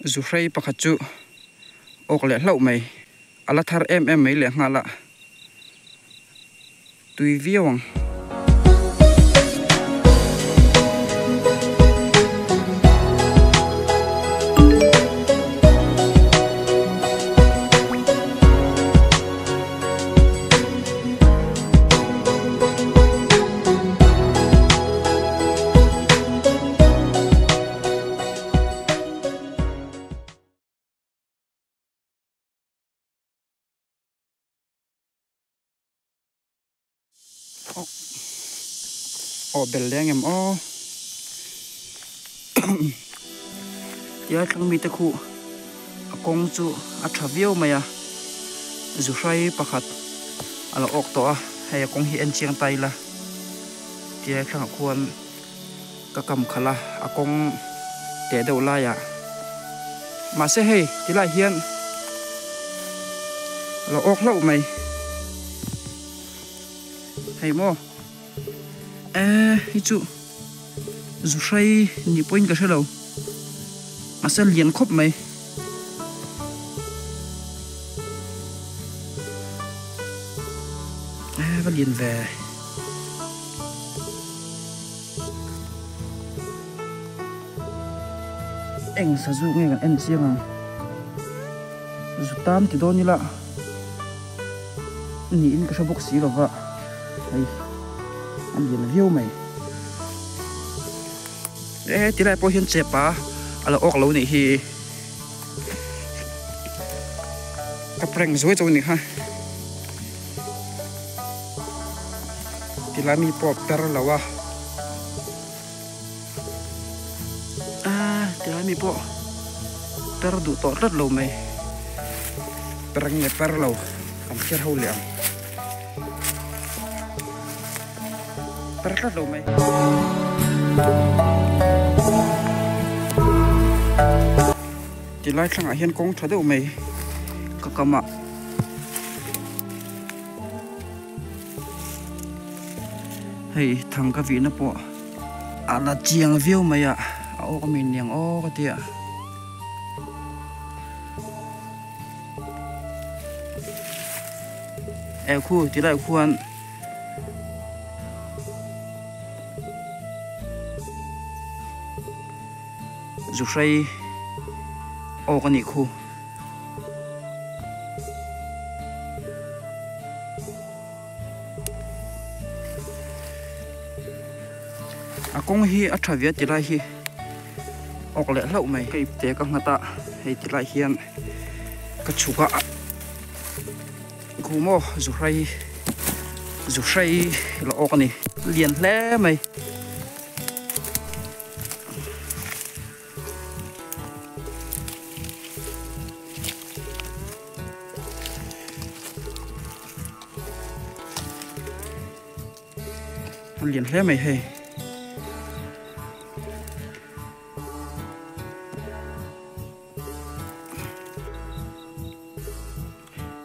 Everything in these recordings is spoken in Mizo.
Zuhrei pakhat chu awk leh hlauh mai. A la thar em em mai lehnghal a, tui viau ang. Aw bel leng em aw tia thlang mite khu a kawng chu a tha viau mai a zuhrai pakhat a lo awk tawh a hei a kawng hi en chiang ta ila tia thlangah khuan Ka kam khalh a, a kawng teh deuh laiah. Mahse hei ti lai hian a lo awk hlauh mai. Hei maw e hi chu zu hrei nih pawhin ka hre lo. Mahse lian khawp mai. E va lian ve. Eng sazu nge kan en chiang ang zu tam ti dawn ila niin ka hre bawk si lova hei a lian viau mai e tilai pawh hian chepa a lo awk lo nih hi ka prank zuai chu a ni kha. Tilai mi pawh per lo a ah tilai mi pawh per duh tawh tlat lo mai per nge per lo kan kher ho leh ang per tlat lo mai. Tilai thlangah hian kawng tha deuh mai ka kam ah. Hei thang ka vihna pawh a la chiang viau mai a a awk a mi niang aw ka ti a. Eh khu ti lai khuan zuhrei awk a nih khu. A kawng hi a tha ve a ti lai hi awk leh hlauh mai ka ipte ka nghat a hei ti lai hian ka chhuk a khu maw zuhrei zuhrei la awk a ni lian hle mai. A lian hle mai hei.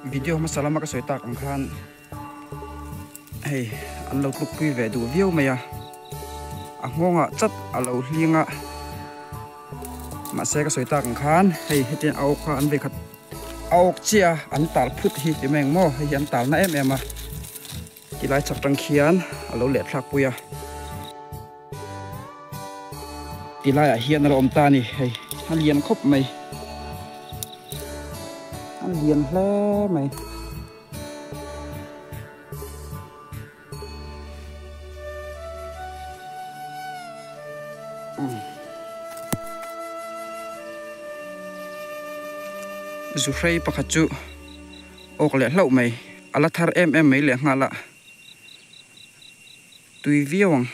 Video hmasa lama ka sawi tak ang khan hei an lo tluk pui ve duh viau mai a a nghawngah chat a lo hling a mahse ka sawi tak ang khan hei hetiang a awk kha an vei khat a awk chiah a an tal phut hi ti mai ang maw hei hi an tal na em em a tilai chhak tang khian a lo leh thlak pui a tilaiah hian a lo awm ta a ni hei a lian khawp mai a lian hle mai. Zuhrei pakhat chu awk leh hlauh mai a la thar em em mai lehnghal a tui viau ang.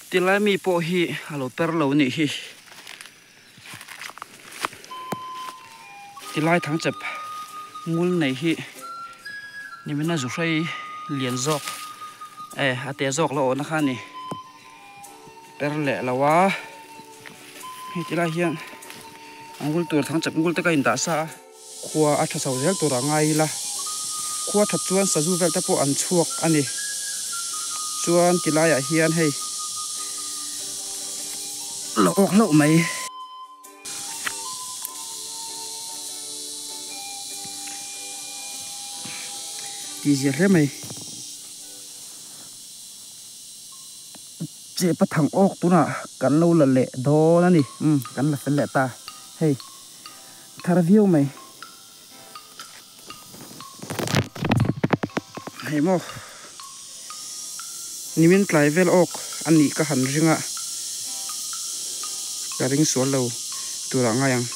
Tilai mi pawh hi a lo per lo nih hi tilai thangchep ngul nei hi nimina zu hrei lian zawk eh a te zawk lo awhna kha a ni. Per leh lo a, hei ti lai hian a ngul tur thang chep ngul te ka indah sa a. Khua a tha chho zel tur a ngai ila, khua that chuan sazu vel te pawh an chhuak a ni. Chuan ti laiah hian hei lo awk hlauh mai. Tih zia hle mai. Chepa thang awk tunah kan lo la leh dawn a ni. Umm kan la fel leh ta. Hei thar viau mai. Hei maw nimin tlai vel awk a nih ka han ring a, ka ring sual lo turah ngai ang.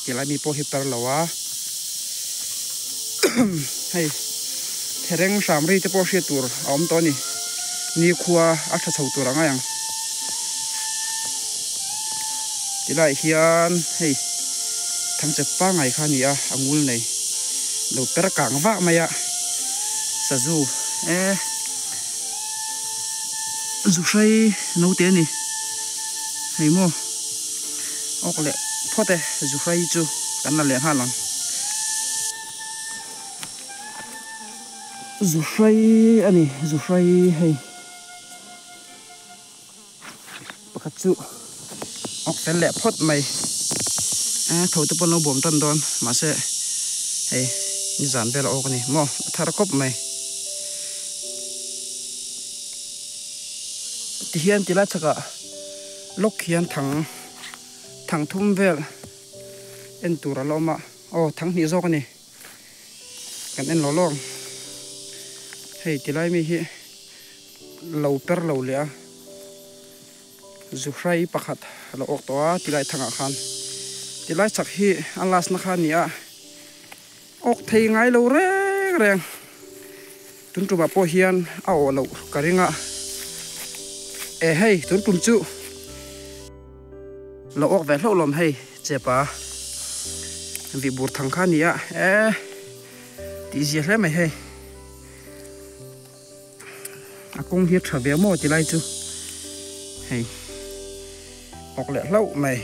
Tilai mi pawh hi per lo a, hei thereng hram ri te pawh hriat tur a awm tawh a ni, nikhua a tha chho tur a ngai ang. Tilai hian hei thangchep pangngai kha a ni a, a ngul nei lo per kang vah mai a, sazu e zu hrei naute a ni hei maw awk leh phawt e zu hrei chu kan la leh nghal ang. Zu hrei a ni zu hrei hei. Pakhat chu awk fel leh phawt mai a tho te pawh an lo bawm tan dawn mahse hei nizan vel a awk a ni maw a thar khawp mai tihian ti lai chhakah lawk hian thang thang thum vel en tur a la awm a aw thang hnih zawk a ni. Kan en lo lawng. Hei tilai mi hi lo per lo leh a. Zuhrai pakhat a lo awk tawh a tilai thangah khan. Tilai chak hi a last na kha a ni a. Awk thei ngai lo reng reng. Tun tumah pawh hian a awh loh ka ring a. E hei tun tum chu lo awk ve hlauh lawm hei chepa vih bur thang kha a ni a e tih zia hle mai hei a kawng hi a tha ve maw ti lai chu hei awk leh hlauh mai.